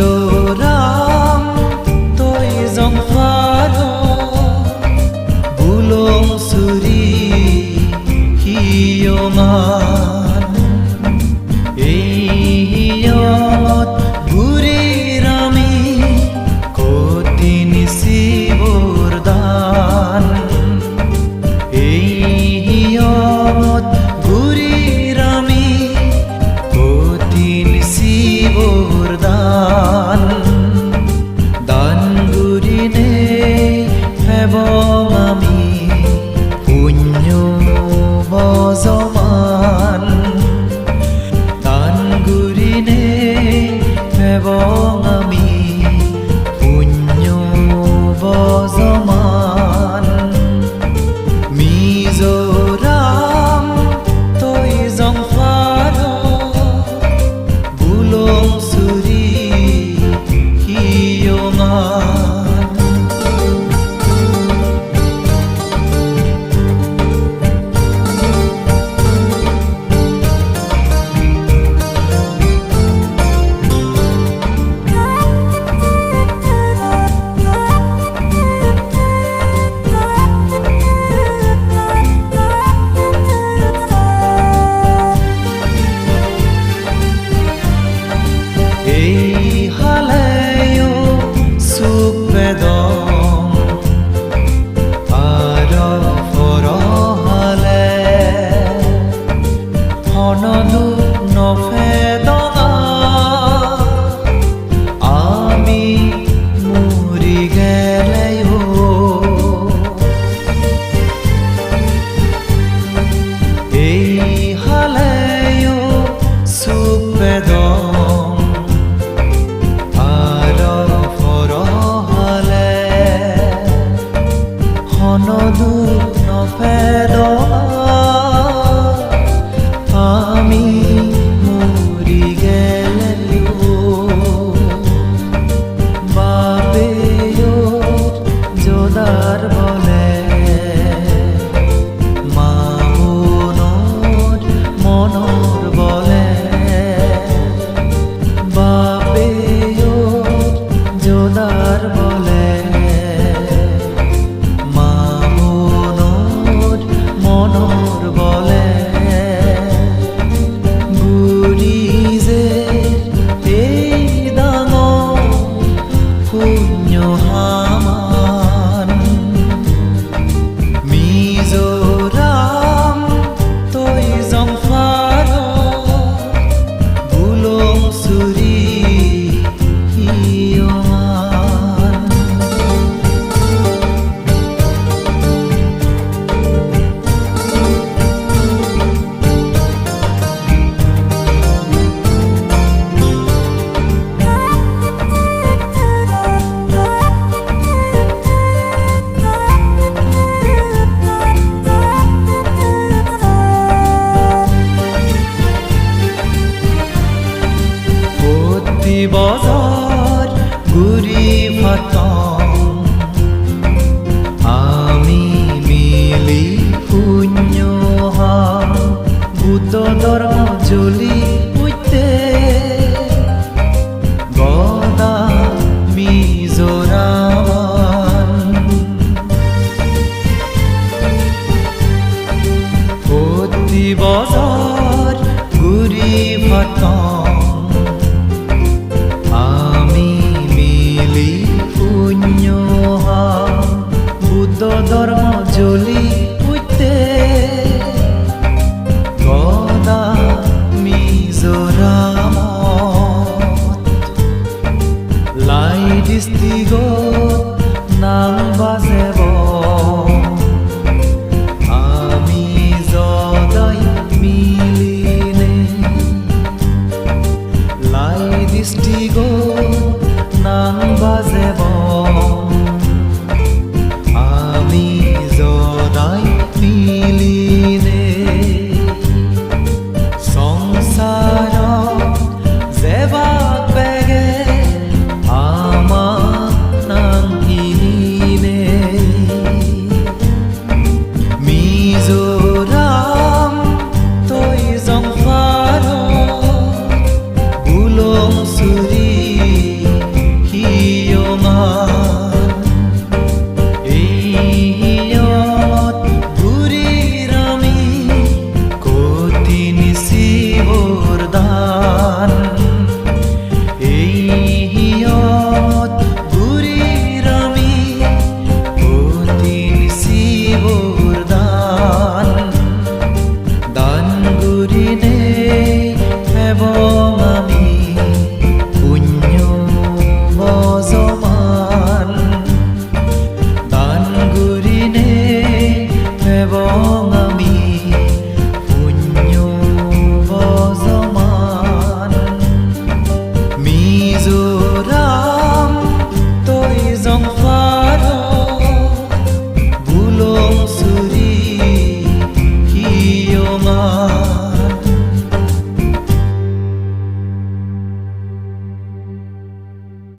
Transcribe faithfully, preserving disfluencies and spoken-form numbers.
Mizoram toi jong paro, bulong suri hiyongan. Ei hiyongot gurir ami kothin sibor dan. Ei hiyongot gurir ami kothin sibor dan. Dan gurinei pebong ami punyo bojoman. Dan gurinei pebong ami punyo bojoman. Mizoram toi jong paro, bulong suri hiyongan. Ei haleyo suk pedong, aro poro hale hono duk no pedong ar, ami muri geleyo. Ei haleyo suk pedong, aro poro hale hono duk no pedong, ami muri geleyo. Bapeyo jodar bole, ma bonor monor bole. Bapeyo jodar bole, ma bonor monor bole. Guri je ei dangor punyo haman, Mizoram toi jong paro, bulong suri hiyongan. Protti bojor guri pattong ami mili punyo ham, Buddho dhormo joli utte goda Mizoraman. Protti bojor guri pattong ami mili punyo ham, Buddho dhormo joli utte goda Mizoramot. Lai district-ot nang bajebo ami jodoi milinei. Lai district-ot nang bajebo Ami